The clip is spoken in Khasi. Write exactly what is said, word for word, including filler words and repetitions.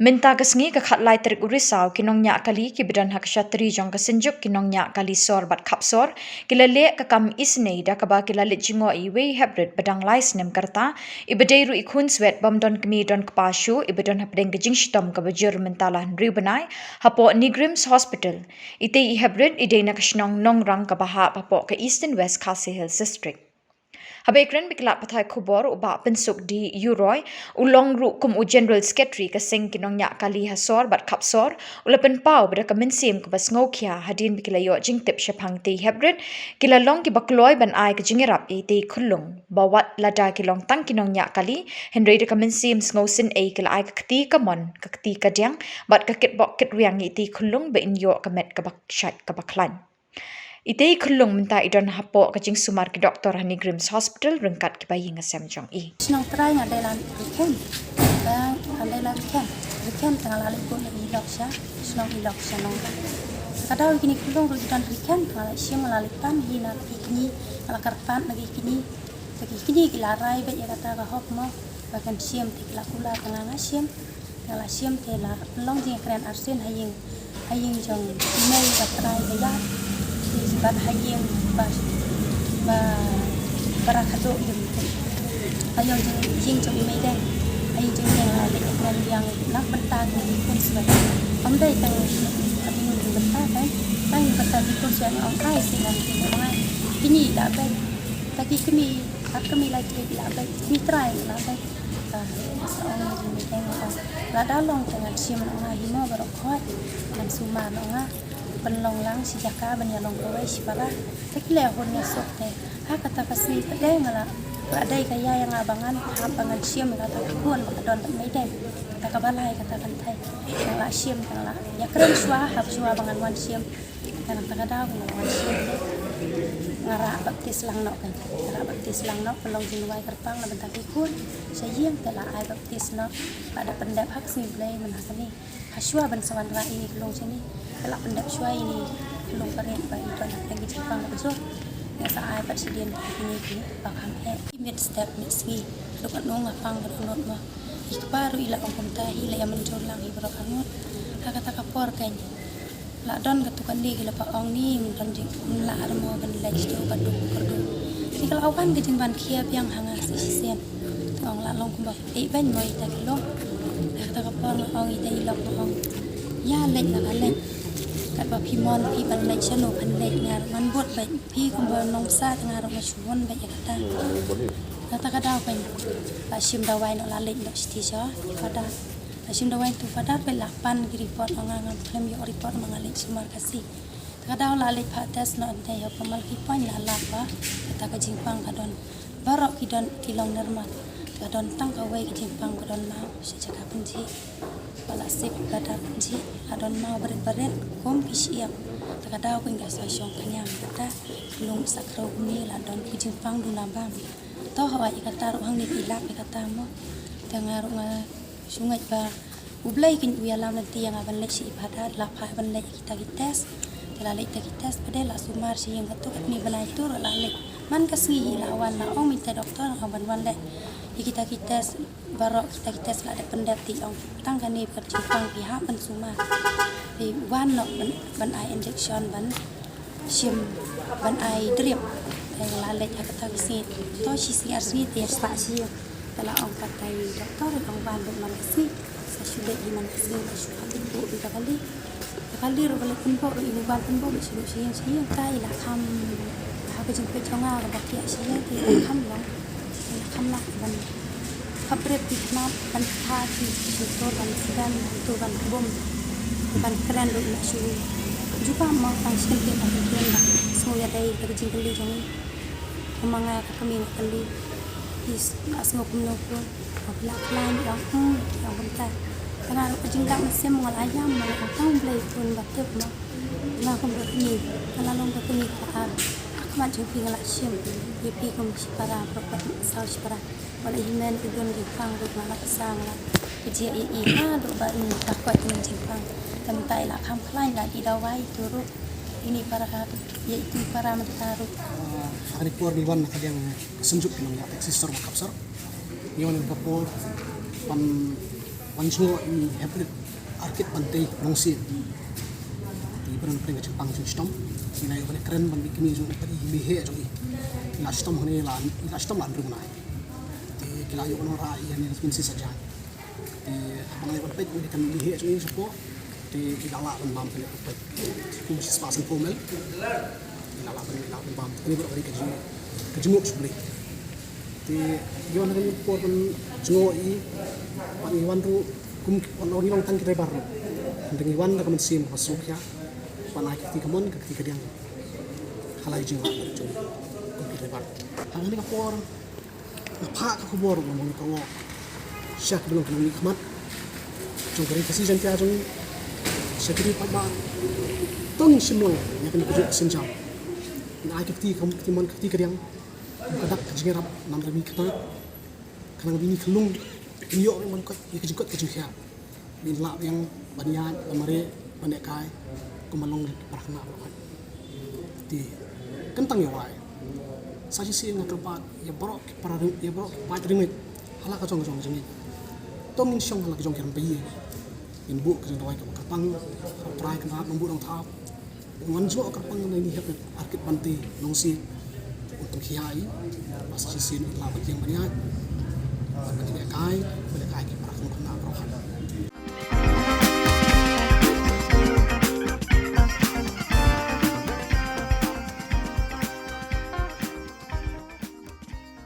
Mynta ka sngi ka khatlai tarik u Risaw ki nongñiah kali kiba don ha ka shatri jong ka Synjuk ki nongñiah kali sor bad khap sor ki la leh ka kam isynei da kaba ki la leit jngoh ïa iwei i heprit ba dang lai snem ka rta, iba dei ruh i khun swet bym don kmie don kpa shuh, iba don hapdeng ka jingshitom kaba jur mynta la hynriew bnai hapoh NEIGRIHMS Hospital. Itei i heprit i dei na ka shnong Nongrang kaba hap hapoh ka Eastern West Khasi Hills District. Haba ïakren bad ki lad pathai khubor, u Bah Pynsuk D Yuroi, u long ruh kum u General Secretary ka seng ki nongñiah kali ha sor bad khap sor, u la pynpaw ba da ka mynsiem kaba sngewkhia hadien ba ki la ïoh jingtip shaphang itei i heprit, ki la long kiba kloi ban ai ka jingïarap ïa itei i khunlung ba wat lada ki long tang ki nongñiah kali, hynrei da ka mynsiem sngewsynei ki la ai ka kti kamon, ka kti kadiang bad ka kitbok kitrwiang ïa itei i khunlung ba in ïoh ka met kaba shait kaba khlaiñ. Itei i khunlung mynta i don hapoh ka jingsumar ki doktor ha NEIGRIHMS Hospital ryngkat kiba ïing sem jong i. Shnong trai nga dei la rikhem. Ba nga dei la rikhem. Rikhem te nga la leit bud na i lok sha. Shnong i lok sha nong. Ka daw kine khunlung ruh i don rikhem te nga la shim nga la leit pan hi na ki kñi nga la kyrpad na ki kñi. Te ki kñi ki la rai beit ïa kata ka hok mo ba kan shim te ki la kular te nga nga shim. Nga la shim te la long jingkren arsien ha ïing, ha ïing jong i mei ba trai ba ïa. Te bad ha ïing ba, ba, ba ra khadduh ïing. Ha ïing jong, ïing jong i mei dei. Ha ïing jong i mei la leit kren biang na bynta ki khun swet. Ym dei tang ha ïing jong bynta dei. Tang bynta ki khun swet ong ai sih ngan ki ong ai. Kñi da beit. Ta ki kmie, ar kmie la ki la beit. Kmie trai la beit. Ka sa ong ïa ki meeting, ong, lada long te ngan shim, ong, nga hi mo baroh khoit, ngan sumar, ong, nga pynlong lang shi jaka ban ïalong kawei shipara. Te ki leh hun ïasuk te ha kata ka sngi pat dei nga la, la dei ka ïa ïa nga ba ngan hap ba ngan shim ïa kata ka khun ba ka don bad meeting. Kata kaba lai kata kan thei. Nga la shim, nga la ïakren shuwa, hap shuwa ba ngan wan shim. Kata ka daw nga wan shim. Nga rah baptis lang noh kan. Nga rah baptis lang noh, ka long jingduwai kyrpang na bynta ki khun. Sha ïing te la ai baptis noh. La da pyndep ha ka sngi Blei mynta kane. Ha shuwa ban sa wanrah ïa i khunlung shane. Te la pyndep shuwa ïa i khunlung pyrshah ba i don ha ka jingpang ba jur. Nga sa ai pat shadien kine kine ba kham heh. Miet step miet sngi. Duk katno nga pang ba duk not ma. I kpa ruh i la ong kumta, i la ïa mynjur lang i baroh arngut. Ha kata ka por kan. La don katu kane ki la pa ong ni, ym don jing, ym lah ar mo ban leit sha u Baduk Kyrduh. Te ka la wan ka jingwan khia biang ha nga sa shisien. Te ong la long kumba phi beiñ mo ita ki long. Te kata ka por nga ong ita i lok nga ong. Ïa leit la ka leit. Katba phi mon phi ban leit shano phan leit nga ruh ngan bud beit. Phi kumba nongsa te nga ruh nga shu mon beit ïa kata. Kata ka daw phi la shim dawai noh la leit noh sha station. Ïa kata. La shim dawai tu padar bad la pan ki report ma nga, ngam khlem ïoh report ma nga leit sumar Khasi. Te ka daw la leit phah test noh, ynda ïa ka Malki Point la lap ba kata ka jingpang ka don. Baroh ki don ki long normal. Te ka don tang kawei ka jingpang ka don maw sha jaka pynjih. Ba la sep ka dar pynjih la don maw barit barit kum ki shyiap. Te ka daw ka nga sa shong khñiang kata. Lung sa khrau kumne la don ki jingpang duna bam. To hawa ïa kata ruh hangne ki lap ïa kata mo. Te nga ruh nga shu ngeit ba U Blei kin u ïalam lynti ïa nga ban leit sha i Phadar, la phah ban leit ïa kita ki test. Te la leit kita ki test pat de la sumar sha ïing, katto katne bnai tur la leit. Man ka sngi hi la wan la ong mynta doktor ong ban wan leit ïa kita ki test, baroh kita ki test la dep pyndep, te ong tang kane ka jingpang phi hap ban sumar. Phi wan noh ban, ban ai injection ban shim ban ai drip. Te la leit ha kata ka sngi, to shi sngi ar sngi te ïa sah shi. Te la ong pat ïa i doktor, ong wan beit man ka sngi. Sa shu leit hi man ka sngi, la shu pat pynbok ïa ka kali. Ka kali ruh ka leit pynbok ruh, i wan pynbok ruh shu leit shi ïing shi ïing. Te i la kham ha ka jingpeit jong nga kaba kiah shi ïing te i la kham long. I la kham lah ban Khapret ki khnat ban kha ki shu tur ban sdang tu ban bum ban kren ruh la shu. Ju ka mo tang shin te ka kren ba sngew ïa dei ka jingkylli jong i. Kumba nga ka kmie nga kylli. Is la sngew kumno ko. Ka pla klan ïa ong hm ïa ong kumta. Tang ruh ka jingdang mynsiem nga la ïam ma nga tang Blei pun ba tip mo. Nga kum ka kmie nga la long ka kmie ka ar. Ak mat jong phi nga la shim ïa phi kum shipara baroh ba saw shipara. Ba la hynmen ki don jingpang ruh nga la ksa nga la kjia ïa i haduh ba i ka kwah ki jingpang. Te mynta i la kham khlaiñ la i dawai tu ruh. Ini para ïa itu para mynta ruh. Ah, ha kane por ngi wan na ka liang ka Synjuk ki nongñiah taxi sor ba khap sor. Ngi wan ka por ban Wan jngoh ïa i Heprit Arkit Bante Nongsiej. Te ba don pdeng ka jingpang jingshitom. Ngi la ïoh ban kren ban mih kmie jong i, i mei heh jong i. I la shitom hangne, la, i la shitom la hynriew nai. Te ki la ïoh ban wanrah ïa i hangne na Quincy Sajan. Te haba nga ïoh ban peit ïa kane ka mei heh jong i shapoh. Te i la lah ban bam kane ka peit. Kum shi spah san phew mil. I la lah ban, i la lah ban bam. Kane baroh ka dei ka jing, ka jingmut sha U Blei. Te ngi wan ha kane ka por ban jngoh ïa i, bad ngi wan ruh kum, wan, ngi long tang ki driver ruh. Hynrei ngi wan da ka mynsiem kaba sngewkhia ban ai ka kti kamon ka kti kadiang ha la ka jinglah jong ngi kum ki driver. Ha kane ka por nga phah ka khubor, nga mong ka, sha ki ba long ki nongmihkhmat jong ka Ri Khasi Jaiñtia jong ngi, sha ki riew paidbah. To ngin shim lang ïa kane kajuh ka sienjam. Ngin ai ka kti kam, ka kti mon, ka kti kadiang. Kum ka dak ka jingïarap namar ba ngi kynnoh, khnang ba ïa kane ka lung kin ïoh ban koit ïa ka jingkoit ka jingkhiah. Ba ngin lah biang ban ïaid, ban mareh, ban lehkai kum ban long ki para khynnah baroh. Te kyntang ïa wai, sa shisien nga kyrpad ïa baroh ki para ri-, ïa baroh ki paid riewngeit ha la ka jong ka jong ka jingngeit. To ngin shong ha la ka jong ki rympei, ngin buh ka jingduwai kaba kyrpang, ha u Trai Kynrad Nongbuh Nongthaw. Wan jngoh kyrpang na i Heprit Arkit Bante Nongsiej. Un pynkhiah ïa i, ba sa shisien i lah ban ïeng ban ïaid, ban lehkai, ban lehkai ki para khynnah khynnah baroh.